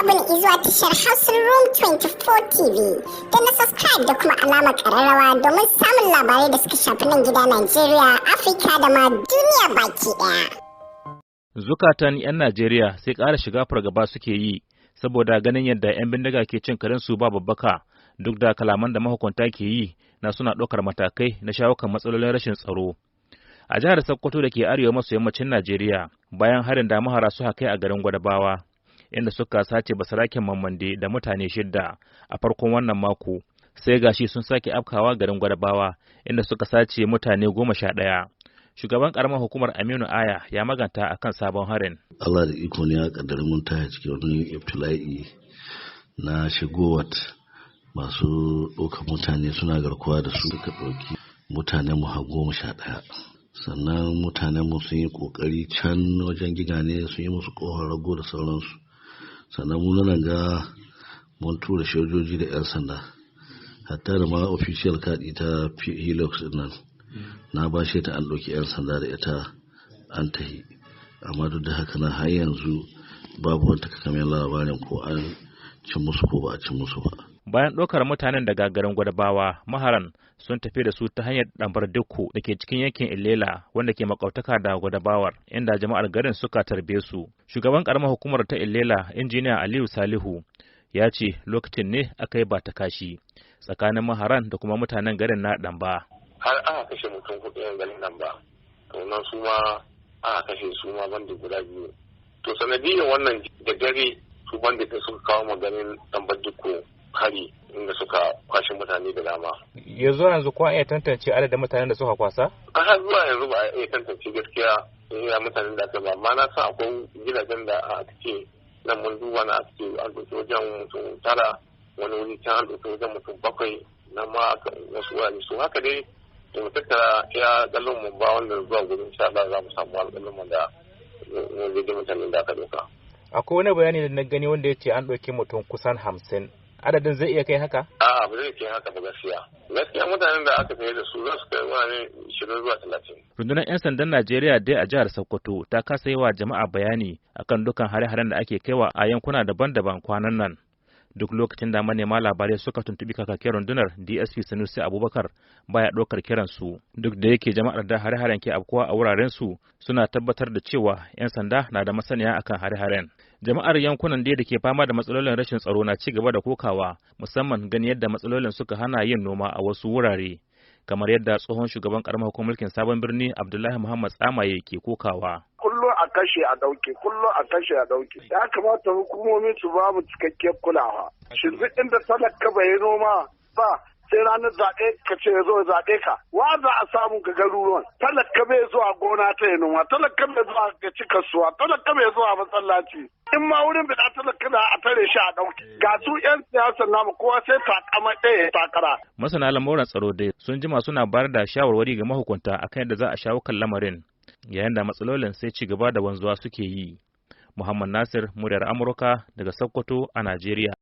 Subscribe zuwa tashar Hausa Room 24 TV da na subscribe da kuma alamar kararrawa domin samun labarai da suka shafi nan gida Najeriya, Afirka da ma duniya baki ɗaya. Zukatan 'yan Najeriya sai ƙara shiga fargaba suke yi saboda ganin yadda 'yan bindiga ke cin karensu ba babbaka, duk da kalaman da mahukunta ke yi na suna ɗaukar matakai na shawo kan matsalolin rashin tsaro. A jihar Sokoto da ke arewa maso yammacin Najeriya, bayan harin da mahara suka kai a garin Gwadabawa, inda suka sace basaraken Mamande da mutane shidda a farkon wannan mako, sai gashi sun sake afkawa garin Gwadabawa, inda suka sace mutane 11. Shugaban karamar hukumar Aminu Aya ya maganta akan sabon harin. Allah da iko ne ya kaddara mun taya cikin wani ibtila'i na shigowar masu ɗaukar mutane suna garkuwa da su, suka ɗauki mutanen mu har 11. Sannan mutanen mu sun yi ƙoƙari can wajen gigane, sun yi musu ƙofar rago da sauransu. Sannan mu nan ga mun tura sojoji da 'yan sanda, hatta da ma official kaɗi ta Hilux nan na bashe ta, an ɗauki 'yan sanda da ita an tahi. Amma duk da haka na har yanzu babu wata takamaiman labarin ko an cin musu ko ba a cin musu ba. Bayan ɗaukar mutanen daga garin Gwadabawa, maharan sun tafi da su ta hanyar Ɗambar Dukku da ke cikin yankin Ilela, wanda ke makwabtaka da Gwadabawar, inda jama'ar garin suka tarbe su. Shugaban karamar hukumar ta Ilela, Injiniya Aliyu Salihu, ya ce lokacin ne aka yi ba ta kashi tsakanin maharan da kuma mutanen garin na Ɗamba. Har aka kashe mutum hudu yan garin nan ba, to nan su ma aka kashe su ma bandit guda biyu. To sanadiyyar wannan, da dare su bandit suka kawo maganin Ɗambar Dukku hari, inda suka kwashe mutane da dama. Yanzu yanzu ko an iya tantance adadin mutanen da suka kwasa? A har zuwa yanzu ba a iya tantance gaskiya ya mutanen da aka ba, amma na san akwai gidajen da aka ce nan mun duba na aka ce an ɗauki wajen mutum tara, wani wuri can an ɗauki wajen mutum bakwai, nan ma wasu wurare su haka dai. Mu tattara ya galin mu ba wanda zuwa gudun insha Allah za mu samu alƙalin mu da mu mutanen da aka ɗauka. Akwai wani bayani da na gani wanda ya ce an ɗauki mutum kusan 50. Adadin zai iya kai haka? A'a, ba zai kai haka ba gaskiya. Gaskiya mutanen da aka kai da su za su kai wani 20 zuwa 30. Rundunar 'yan sandan Najeriya dai a jihar Sokoto ta kasa yi wa jama'a bayani akan dukkan hare-haren da ake kaiwa a yankuna daban-daban kwanan nan. Duk lokacin da manema labarai suka tuntubi kakakin rundunar, DSP Sanusi Abubakar, baya ɗaukar kiran su. Duk da yake jama'ar da hare-haren ke afkuwa a wuraren su suna tabbatar da cewa 'yan sanda na da masaniya akan hare-haren. Jama'ar yankunan da ke fama da matsalolin rashin tsaro na ci gaba da kokawa, musamman gani yadda matsalolin suka hana yin noma a wasu wurare, kamar yadda tsohon shugaban karamar hukumar mulkin Sabon Birni, Abdullahi Muhammad Tsamaye, ke kokawa. Kullum a kashe a ɗauke, kullum a kashe a ɗauke. Ya kamata hukumomi su ba mu cikakkiyar kulawa. Shin duk inda talaka bai yi noma ba sai ranar zaɓe ka ce ya zo ya zaɓe ka? Wa za a samu ga garuruwan? Talaka bai zuwa gona ta yi noma, talaka bai zuwa ga ci kasuwa, talaka bai zuwa masallaci. In ma wurin bida talaka da a tare shi a ɗauke. Ga su 'yan siyasar namu, kowa sai takama ɗaya takara. Masana lamuran tsaro dai sun jima suna bayar da shawarwari ga mahukunta akan yadda za a shawo kan lamarin, yayin da matsalolin sai ci gaba da wanzuwa suke yi. Muhammad Nasir, Muryar Amurka, daga Sokoto a Najeriya.